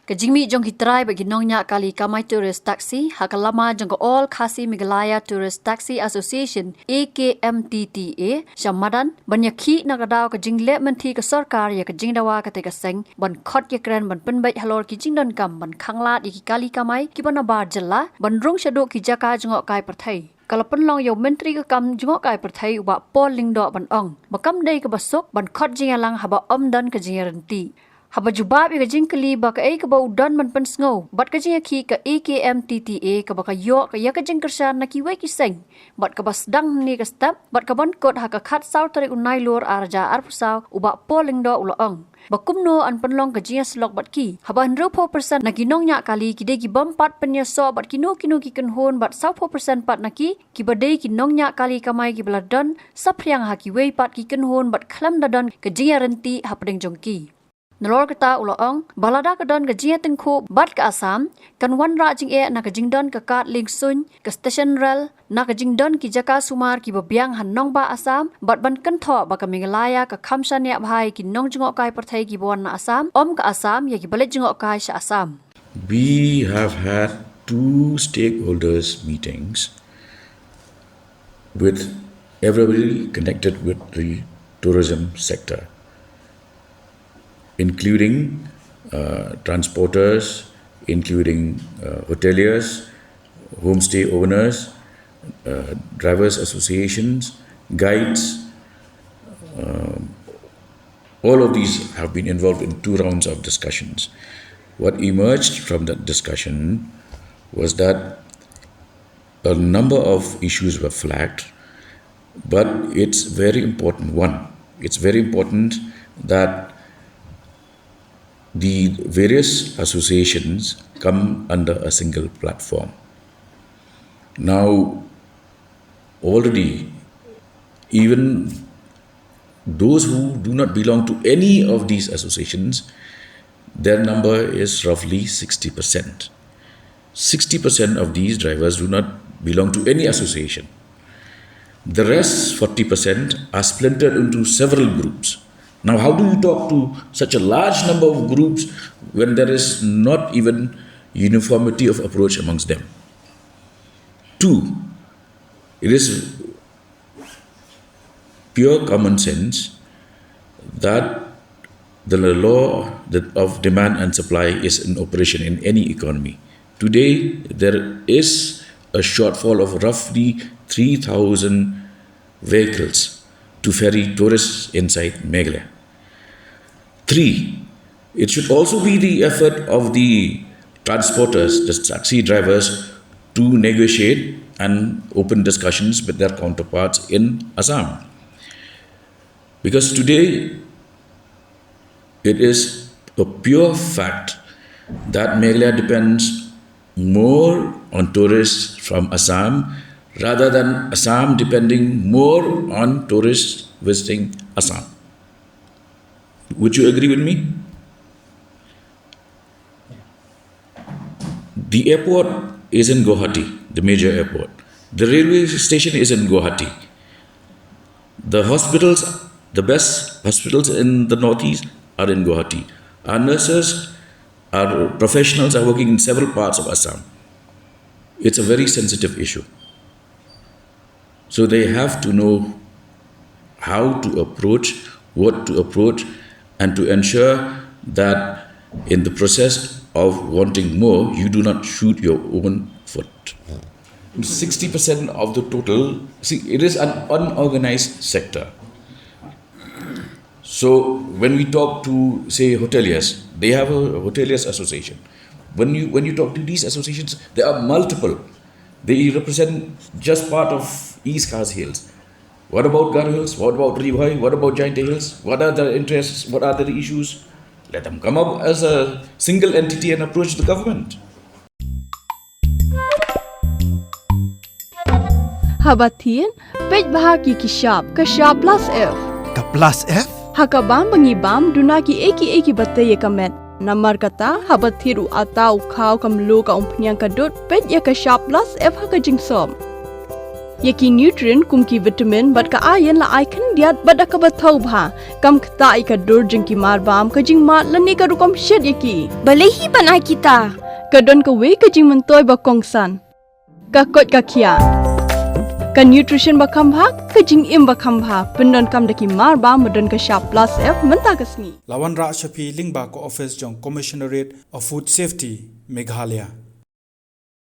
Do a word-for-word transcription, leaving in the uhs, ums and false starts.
Ka jingmih jong ki trai bad ki nongñiah kali kamai tourist taxi ha ka lama jong ka All Khasi Meghalaya Tourist Taxi Association, A K M T T A, sha madan ban ïakhih na ka daw ka jingleh mynthi ka sorkar ïa ka jingdawa kata ka seng ban khot ïakren ban pynbeit halor ki jingdonkam ban khanglad ïa ki kali kamai kiba nabar jylla ban rung shaduh ki jaka jngohkai pyrthei. Ka la pynlong ïa u Myntri ka kam jngohkai pyrthei u Bah Paul Lyngdoh ban ong ba kam dei kaba suk ban khot jingïalang haba ym don ka jingïaryntih. Haba jubab ïa ka jingkylli ba kaei kaba u don ban pynsngew bad ka jingïakhih ka A K M T T A kaba ka ïoh ka ïa ka jingkyrshan na kiwei ki seng bad kaba sdang hynne ka step bad kaban kut ha ka khatsaw tarik u Nailur ar hajar arphew saw, u Bah Paul Lyngdoh u la ong ba kumno yn pynlong ka jingïasyllok bad ki haba hynriewphew percent na ki nongñiah kali ki dei ki bym pat pynïasoh bad kino kino ki kynhun bad sawphew percent pat na ki kiba dei ki nongñiah kali kamai kiba la don saphriang ha kiwei pat ki kynhun bad khlem da don ka jingïaryntih hapdeng jong ki. Nalor kata u la ong ba lada ka don ka jingïatyngkhuh bad ka Assam, kan wanrah jingeh na ka jingdon ka kad lieng suiñ, ka station rel, na ka jingdon ki jaka sumar kiba biang ha nongbah Assam bad ban kynthoh ba ka Meghalaya ka kham shaniah bha ïa ki nongjngohkai pyrthei kiba wan na Assam, ym ka Assam ïa kiba leit jngohkai sha Assam. We have had two stakeholders meetings with everybody connected with the tourism sector, including uh, transporters, including uh, hoteliers, homestay owners, uh, drivers associations, guides. Um, all of these have been involved in two rounds of discussions. What emerged from that discussion was that a number of issues were flagged, but it's very important. One, it's very important that the various associations come under a single platform. Now, already, even those who do not belong to any of these associations, their number is roughly sixty percent. Sixty percent of these drivers do not belong to any association. The rest forty percent are splintered into several groups. Now, how do you talk to such a large number of groups when there is not even uniformity of approach amongst them? Two, it is pure common sense that the law of demand and supply is in operation in any economy. Today, there is a shortfall of roughly three thousand vehicles to ferry tourists inside Meghalaya. Three, it should also be the effort of the transporters, the taxi drivers, to negotiate and open discussions with their counterparts in Assam. Because today, it is a pure fact that Meghalaya depends more on tourists from Assam rather than Assam depending more on tourists visiting Assam. Would you agree with me? The airport is in Guwahati, the major airport. The railway station is in Guwahati. The hospitals, the best hospitals in the northeast are in Guwahati. Our nurses, our professionals are working in several parts of Assam. It's a very sensitive issue. So they have to know how to approach, what to approach, and to ensure that in the process of wanting more, you do not shoot your own foot. Sixty percent of the total, see, it is an unorganized sector. So when we talk to, say, hoteliers, they have a hoteliers association. When you when you talk to these associations, there are multiple. They represent just part of East Khasi Hills. What about Garo Hills? What about Ri Bhoi? What about Jaintia Hills? What are their interests? What are their issues? Let them come up as a single entity and approach the government. Haba thied, peit bha ki ki shap, ka shap plus F. Ka plus F? Ha ka bam ba ngi bam, duna ki ei ki ei kiba tei ïa ka met. Namar kata, haba thied u atta u khaw ka mluh ka umphniang ka dud, peit ïa ka shap plus F ha ka jingsop. Ïa ki nutrient kum ki vitamin bad ka iron la ai khyndiat bad da kaba thaw bha. Kam ktah ïa ka dur jong ki marbam, ka jingmad lane ka rukom shet ïa ki. Balei hi ban ai kita? Ka don kawei ka jingmyntoi ba kongsan. Ka koit ka khiah. Ka nutrition ba kham bha, ka jingim ba kham bha. Pyndonkam da ki marbam ba don ka shap plus F mynta ka sngi. La wanrah sha phi lyngba ka office jong Commissionerate of Food Safety, Meghalaya.